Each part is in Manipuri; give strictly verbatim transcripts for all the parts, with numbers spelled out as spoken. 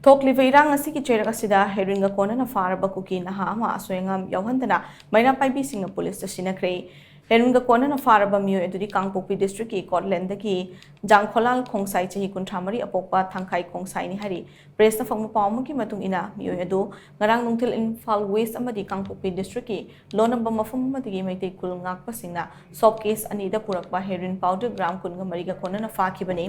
ꯊꯣꯛꯂꯤꯕ ꯏꯔꯥꯡ ꯑꯁꯤꯒꯤ ꯆꯩꯔꯛ ꯑꯁꯤꯗ ꯍꯦꯔꯣꯏꯟꯒ ꯀꯣꯟꯅꯅ ꯐꯥꯔꯕ ꯀꯨꯀꯤ ꯅꯍꯥ ꯑꯃ ꯑꯁꯣꯏ ꯑꯉꯥꯝ ꯌꯥꯎꯍꯟꯗꯅ ꯃꯩꯔꯥ ꯄꯥꯏꯕꯤꯁꯤꯡꯅ ꯄꯨꯂꯤꯁꯇ ꯁꯤꯟꯅꯈ꯭ꯔꯦ꯫ ꯍꯦꯔꯣꯏꯟꯒ ꯀꯣꯟꯅꯅ ꯐꯥꯔꯕ ꯃꯤꯑꯣꯏ ꯑꯗꯨꯗꯤ ꯀꯥꯡꯄꯣꯛꯄꯤ ꯗꯤꯁꯇ꯭ꯔꯤꯛꯀꯤ ꯀꯣꯠꯂꯦꯟꯗꯒꯤ ꯖꯥꯡꯈꯣꯂꯥꯜ ꯈꯣꯡꯁꯥꯏ, ꯆꯍꯤ ꯀꯨꯟꯊ꯭ꯔꯥ ꯃꯔꯤ, ꯑꯄꯣꯛꯄ ꯊꯥꯡꯈꯥꯏ ꯈꯣꯡꯁꯥꯏꯅꯤ ꯍꯥꯏꯔꯤ꯫ ꯄ꯭ꯔꯦꯁꯇ ꯐꯪꯕ ꯄꯥꯎ ꯑꯃꯒꯤ ꯃꯇꯨꯡ ꯏꯟꯅ, ꯃꯤꯑꯣꯏ ꯑꯗꯨ ꯉꯔꯥꯡ ꯅꯨꯡꯊꯤꯜ ꯏꯝꯐꯥꯜ ꯋꯦꯁ ꯑꯃꯗꯤ ꯀꯥꯡꯄꯣꯛꯄꯤ ꯗꯤꯁꯇ꯭ꯔꯤꯛꯀꯤ ꯂꯣꯟꯅꯝꯕ ꯃꯐꯝ ꯑꯃꯗꯒꯤ ꯃꯩꯇꯩ ꯈꯨꯜ ꯉꯥꯛꯄꯁꯤꯡꯅ ꯁꯣꯞ ꯀꯦꯁ ꯑꯅꯤꯗ ꯄꯨꯔꯛꯄ ꯍꯦꯔꯣꯏꯟ ꯄꯥꯎꯗꯔ ꯒ꯭ꯔꯥꯝ ꯀꯨꯟꯒ ꯃꯔꯤꯒ ꯀꯣꯟꯅꯅ ꯐꯥꯈꯤꯕꯅꯤ꯫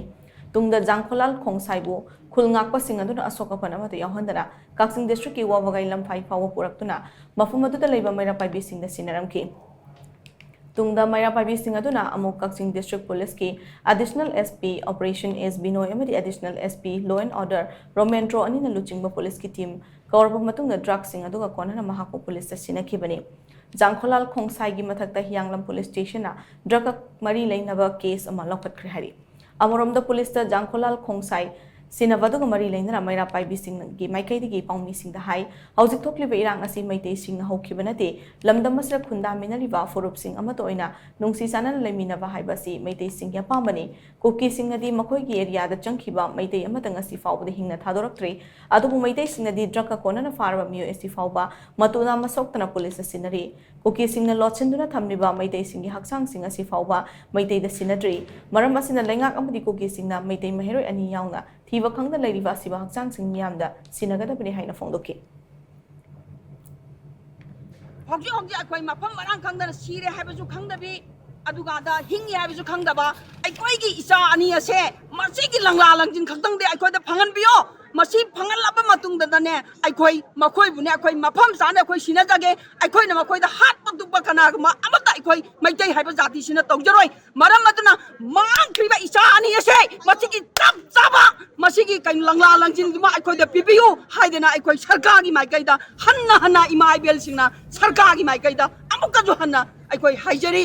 ꯇꯨꯡꯗ ꯖꯥꯡꯈꯣꯂꯥꯜ ꯈꯣꯡꯁꯥꯏꯕꯨ ꯈꯨꯜ ꯉꯥꯛꯄꯁꯤꯡ ꯑꯗꯨꯅ ꯑꯁꯣꯛ ꯑꯄꯟ ꯑꯃꯠꯇ ꯌꯥꯎꯍꯟꯗꯅ ꯀꯛꯆꯤꯡ ꯗꯤꯁꯇ꯭ꯔꯤꯛꯀꯤ ꯋꯥꯕꯒꯥꯏ ꯂꯝꯐꯥꯏ ꯐꯥꯎꯕ ꯄꯨꯔꯛꯇꯨꯅ ꯃꯐꯝ ꯑꯗꯨꯗ ꯂꯩꯕ ꯃꯩꯔꯥ ꯄꯥꯏꯕꯤꯁꯤꯡꯗ ꯁꯤꯟꯅꯔꯝꯈꯤ꯫ ꯇꯨꯡꯗ ꯃꯩꯔꯥ ꯄꯥꯏꯕꯤꯁꯤꯡ ꯑꯗꯨꯅ ꯑꯃꯨꯛ ꯀꯛꯆꯤꯡ ꯗꯤꯁꯇ꯭ꯔꯤꯛ ꯄꯨꯂꯤꯁꯀꯤ additional S P operation S Binoy ꯑꯃꯗꯤ additional S P law and order Romendro ꯑꯅꯤꯅ ꯂꯨꯆꯤꯡꯕ ꯄꯨꯂꯤꯁꯀꯤ ꯇꯤꯝ ꯀꯧꯔꯕ ꯃꯇꯨꯡꯗ ꯗ꯭ꯔꯒꯁꯤꯡ ꯑꯗꯨꯒ ꯀꯣꯟꯅꯅ ꯃꯍꯥꯛꯄꯨ ꯄꯨꯂꯤꯁꯇ ꯁꯤꯟꯅꯈꯤꯕꯅꯤ꯫ ꯖꯥꯡꯈꯣꯂꯥꯜ ꯈꯣꯡꯁꯥꯏꯒꯤ ꯃꯊꯛꯇ ꯍꯤꯌꯥꯡꯂꯝ ꯄꯨꯂꯤꯁ ꯁ꯭ꯇꯦꯁꯟꯅ ꯗ꯭ꯔꯒ ꯃꯔꯤ ꯂꯩꯅꯕ ꯀꯦꯁ ꯑꯃ ꯂꯧꯈꯠꯈ꯭ꯔꯦ ꯍꯥꯏꯔꯤ꯫ ꯑꯃꯔꯣꯝꯗ ꯄꯨꯂꯤꯁꯇ ꯖꯥꯡꯈꯣꯂꯥꯜ ꯈꯣꯡꯁꯥꯏ ꯁꯤꯟꯅꯕ ꯑꯗꯨꯒ ꯃꯔꯤ ꯂꯩꯅꯅ ꯃꯩꯔꯥ ꯄꯥꯏꯕꯤꯁꯤꯡꯒꯤ ꯃꯥꯏꯀꯩꯗꯒꯤ ꯄꯥꯎꯃꯤꯁꯤꯡꯗ ꯍꯥꯏ, ꯍꯧꯖꯤꯛ ꯊꯣꯛꯂꯤꯕ ꯏꯔꯥꯡ ꯑꯁꯤ ꯃꯩꯇꯩꯁꯤꯡꯅ ꯍꯧꯈꯤꯕ ꯅꯠꯇꯦ, ꯂꯝꯗꯝ ꯑꯁꯤꯗ ꯈꯨꯟꯗꯥꯃꯤꯟꯅꯔꯤꯕ ꯐꯨꯔꯨꯞꯁꯤꯡ ꯑꯃꯠꯇ ꯑꯣꯏꯅ ꯅꯨꯡꯁꯤ ꯆꯥꯟꯅꯅ ꯂꯩꯃꯤꯟꯅꯕ ꯍꯥꯏꯕ ꯑꯁꯤ ꯃꯩꯇꯩꯁꯤꯡꯒꯤ ꯑꯄꯥꯝꯕꯅꯤ꯫ ꯀꯨꯀꯤꯁꯤꯡꯅꯗꯤ ꯃꯈꯣꯏꯒꯤ ꯑꯦꯔꯤꯌꯥꯗ ꯆꯪꯈꯤꯕ ꯃꯩꯇꯩ ꯑꯃꯠꯇ ꯉꯁꯤ ꯐꯥꯎꯕꯗ ꯍꯤꯡꯅ ꯊꯥꯗꯣꯔꯛꯇ꯭ꯔꯤ꯫ ꯑꯗꯨꯕꯨ ꯃꯩꯇꯩꯁꯤꯡꯅꯗꯤ ꯗ꯭ꯔꯒꯀ ꯀꯣꯟꯅꯅ ꯐꯥꯔꯕ ꯃꯤꯑꯣꯏ ꯑꯁꯤ ꯐꯥꯎꯕ ꯃꯇꯨ ꯅꯥꯝꯃ ꯁꯣꯛꯇꯅ ꯄꯨꯂꯤꯁꯇ ꯁꯤꯟꯅꯔꯤ꯫ ꯀꯨꯀꯤꯁꯤꯡꯅ ꯂꯣꯠꯁꯤꯟꯗꯨꯅ ꯊꯝꯂꯤꯕ ꯃꯩꯇꯩꯁꯤꯡꯒꯤ ꯍꯛꯆꯥꯡꯁꯤꯡ ꯑꯁꯤ ꯐꯥꯎꯕ ꯃꯩꯇꯩꯗ ꯁꯤꯟꯅꯗ꯭ꯔꯤ꯫ ꯃꯔꯝ ꯑꯁꯤꯅ ꯂꯩꯉꯥꯛ ꯑꯃꯗꯤ ꯀꯨꯀꯤꯁꯤꯡꯅ ꯃꯩꯇꯩ ꯃꯍꯩꯔꯣꯏ ꯑꯅꯤ ꯌꯥꯎꯅ ꯊꯤꯕ ꯈꯪꯗ ꯂꯩꯔꯤꯕ ꯑꯁꯤꯕ ꯍꯛꯆꯥꯡꯁꯤꯡ ꯃꯤꯌꯥꯝꯗ ꯁꯤꯟꯅꯒꯗꯕꯅꯤ ꯍꯥꯏꯅ ꯐꯣꯡꯗꯣꯛꯈꯤ꯫ ꯍꯧꯖꯤꯛ ꯍꯧꯖꯤꯛ ꯑꯩꯈꯣꯏ ꯃꯐꯝ ꯃꯔꯥꯡ ꯈꯪꯗꯅ ꯁꯤꯔꯦ ꯍꯥꯏꯕꯁꯨ ꯈꯪꯗꯕꯤ, ꯑꯗꯨꯒ ꯑꯗ ꯍꯤꯡꯉꯤ ꯍꯥꯏꯕꯁꯨ ꯈꯪꯗꯕ ꯑꯩꯈꯣꯏꯒꯤ ꯏꯆꯥ ꯑꯅꯤ ꯑꯁꯦ ꯃꯁꯤꯒꯤ ꯂꯪꯂꯥ ꯂꯪꯖꯤꯟ ꯈꯛꯇꯪꯗꯤ ꯑꯩꯈꯣꯏꯗ ꯐꯪꯍꯟꯕꯤꯌꯣ꯫ ꯃꯁꯤ ꯐꯪꯍꯜꯂꯕ ꯃꯇꯨꯡꯗꯅꯦ, ꯑꯩꯈꯣꯏ ꯃꯈꯣꯏꯕꯨꯅꯦ ꯑꯩꯈꯣꯏ ꯃꯐꯝ ꯆꯥꯅ ꯑꯩꯈꯣꯏ ꯁꯤꯟꯅꯖꯒꯦ꯫ ꯑꯩꯈꯣꯏꯅ ꯃꯈꯣꯏꯗ ꯍꯥꯠꯄ ꯇꯨꯞꯄ ꯀꯅꯥꯒꯨꯝꯕ ꯑꯃꯠꯇ ꯑꯩꯈꯣꯏ ꯃꯩꯇꯩ ꯍꯥꯏꯕ ꯖꯥꯇꯤꯁꯤꯅ ꯇꯧꯖꯔꯣꯏ꯫ ꯃꯔꯝ ꯑꯗꯨꯅ ꯃꯥꯡꯈ꯭ꯔꯤꯕ ꯏꯆꯥ ꯑꯅꯤ ꯑꯁꯦ ꯃꯁꯤꯒꯤ ꯆꯞ ꯆꯥꯕ ꯃꯁꯤꯒꯤ ꯀꯩꯅꯣ ꯂꯪꯂꯥ ꯂꯪꯖꯤꯟꯗꯨꯃ ꯑꯩꯈꯣꯏꯗ ꯄꯤꯕꯤꯌꯨ ꯍꯥꯏꯗꯅ ꯑꯩꯈꯣꯏ ꯁꯔꯀꯥꯔꯒꯤ ꯃꯥꯏꯀꯩꯗ ꯍꯟꯅ ꯍꯟꯅ ꯏꯃꯥ ꯏꯕꯦꯜꯁꯤꯡꯅ ꯁꯔꯀꯥꯔꯒꯤ ꯃꯥꯏꯀꯩꯗ ꯑꯃꯨꯛꯀꯁꯨ ꯍꯟꯅ ꯑꯩꯈꯣꯏ ꯍꯥꯏꯖꯔꯤ꯫